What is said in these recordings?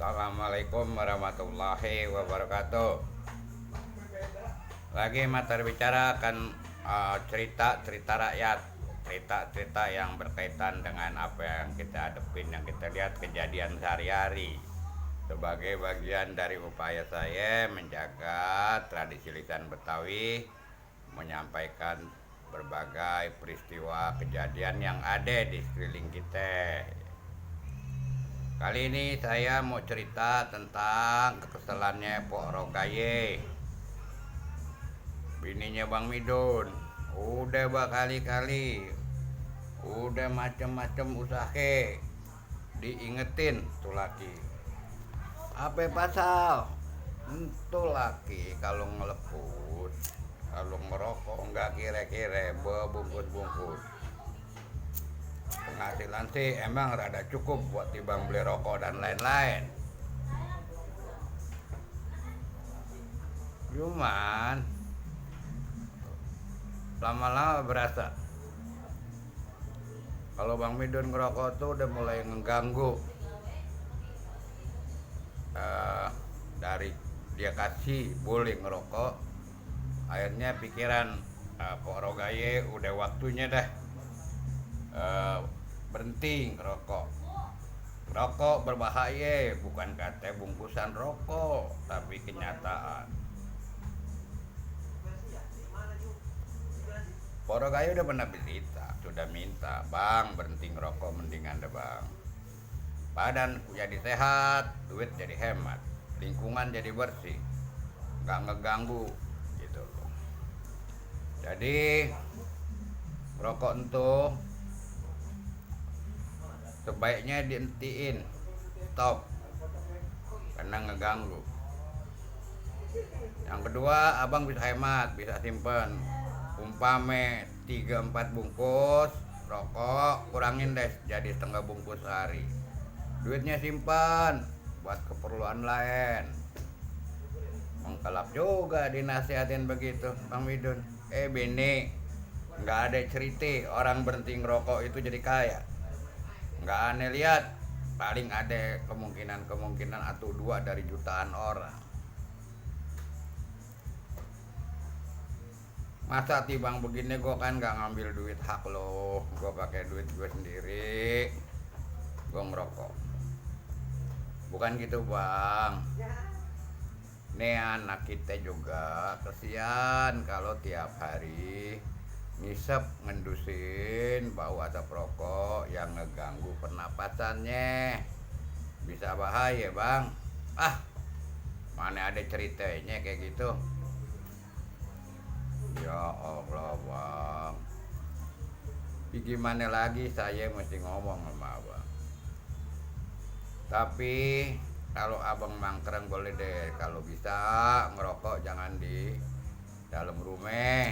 Assalamualaikum warahmatullahi wabarakatuh. Lagi materi bicara akan cerita-cerita rakyat, cerita-cerita yang berkaitan dengan apa yang kita hadapin, yang kita lihat kejadian sehari-hari. Sebagai bagian dari upaya saya menjaga tradisi lisan Betawi, menyampaikan berbagai peristiwa kejadian yang ada di sekeliling kita. Kali ini saya mau cerita tentang kekesalannya Pok Rogaye, bininya Bang Midun. Udah berkali-kali, udah macem-macem usaha diingetin tuh laki. Apa pasal? Tuh laki kalau ngeleput, kalau ngerokok nggak kira-kira bebungkus-bungkus. Penghasilan sih emang rada cukup buat timbang beli rokok dan lain-lain. Cuman lama-lama berasa kalau Bang Midun ngerokok tuh udah mulai ngeganggu. Dari dia kasih boleh ngerokok, akhirnya pikiran Pok Rogaye udah waktunya dah berhenti ngerokok. Rokok berbahaya, bukan kata bungkusan rokok, tapi kenyataan. Poro Gayo udah pernah bercerita, sudah minta, bang berhenti ngerokok mendingan deh bang. Badan jadi sehat, duit jadi hemat, lingkungan jadi bersih, nggak ngeganggu gitu. Jadi rokok untuk sebaiknya dihentiin, stop, karena ngeganggu. Yang kedua, abang bisa hemat, bisa simpen. Umpame 3-4 bungkus rokok, kurangin deh jadi setengah bungkus sehari. Duitnya simpan buat keperluan lain. Mengkelap juga dinasihatin begitu Bang Midun. Bini, nggak ada cerita orang berhenti ngerokok itu jadi kaya. Nggak aneh lihat, paling ada kemungkinan atau dua dari jutaan orang. Masa tibang begini gue kan nggak ngambil duit hak lo, gue pakai duit gue sendiri, gue ngerokok. Bukan gitu bang. Nih anak kita juga kesian kalau tiap hari ngisep ngendusin bau asap rokok yang ngeganggu pernapasannya, bisa bahaya bang. Mana ada ceritanya kayak gitu. Ya Allah bang, gimana lagi saya mesti ngomong sama abang. Tapi kalau abang mangkreng boleh deh, kalau bisa ngerokok jangan di dalam rumah,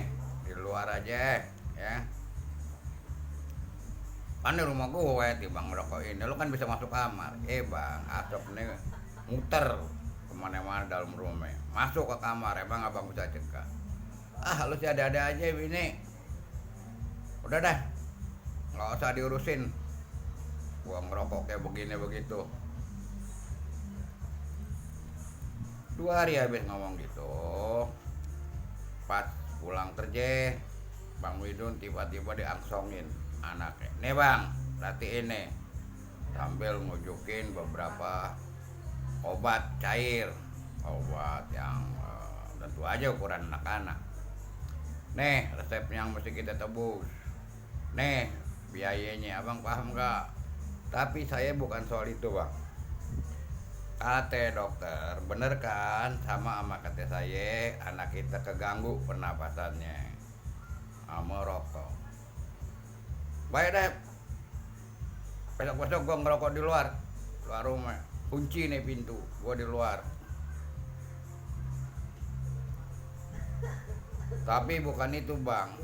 di luar aja ya. Kan di rumah gue timbang ngerokok ini lo kan bisa masuk kamar. Bang, asapnya muter kemana-mana dalam rumah, masuk ke kamar, emang abang bisa cegah. Lu sih ada-ada aja bini. Udah dah, nggak usah diurusin. Gua ngerokok kayak begini begitu. 2 hari habis ngomong gitu, pas pulang kerja, Bang Widun tiba-tiba diangsongin anaknya. Nih bang, perhatiin nih, sambil ngujukin beberapa obat cair, obat yang tentu aja ukuran anak-anak. Nih resep yang mesti kita tebus. Nih biayanya, abang paham gak? Tapi saya bukan soal itu bang. Kata dokter, bener kan sama kata saya, anak kita keganggu pernapasannya sama rokok. Baik deh, besok-besok gue ngerokok di luar rumah. Kunci nih pintu, gue di luar. Tapi bukan itu bang.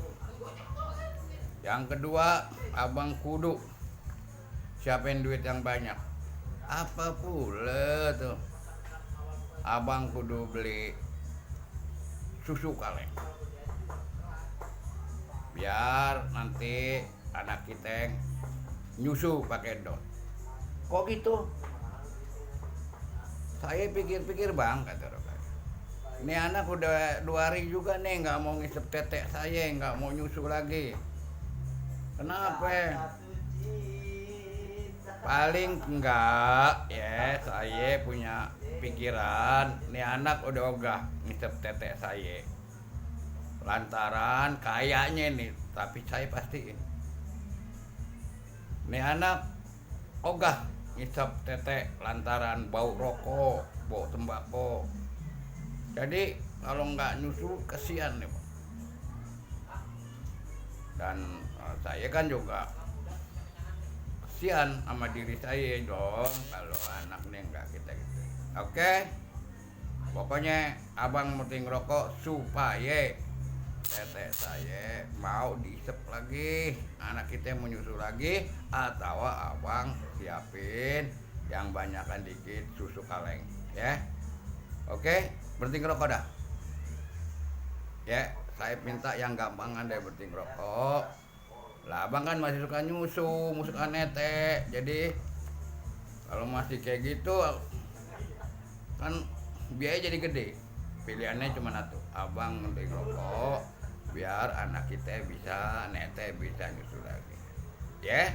Yang kedua, abang kudu siapin duit yang banyak. Apa pula tuh, abang kudu beli susu kaleng, biar nanti anak kita nyusu pakai dot. Kok gitu? Saya pikir-pikir bang, kata Roka. Ini anak udah 2 hari juga nih nggak mau ngisep tetek saya, nggak mau nyusu lagi. Kenapa? Paling enggak ya, saya punya pikiran nih anak udah ogah ngisep tetek saya. Lantaran kayaknya nih, tapi saya pastiin nih anak ogah ngisep tetek lantaran bau rokok, bau tembakau. Jadi kalau nggak nyusu kesian nih Pak. Dan saya kan juga kesian sama diri saya dong kalau anaknya nggak kita gitu. Oke, pokoknya abang mesti ngerokok supaya tetek saya mau diisep lagi, anak kita mau nyusu lagi, atau abang siapin yang banyakan dikit susu kaleng ya. Oke, berhenti ngerokok dah ya. Saya minta yang gampangan deh berhenti ngerokok lah. Abang kan masih suka nyusu, suka netek, jadi kalau masih kayak gitu kan biaya jadi gede. Pilihannya cuma satu, abang berhenti ngerokok biar anak kita bisa netek, bisa nyusu lagi ya.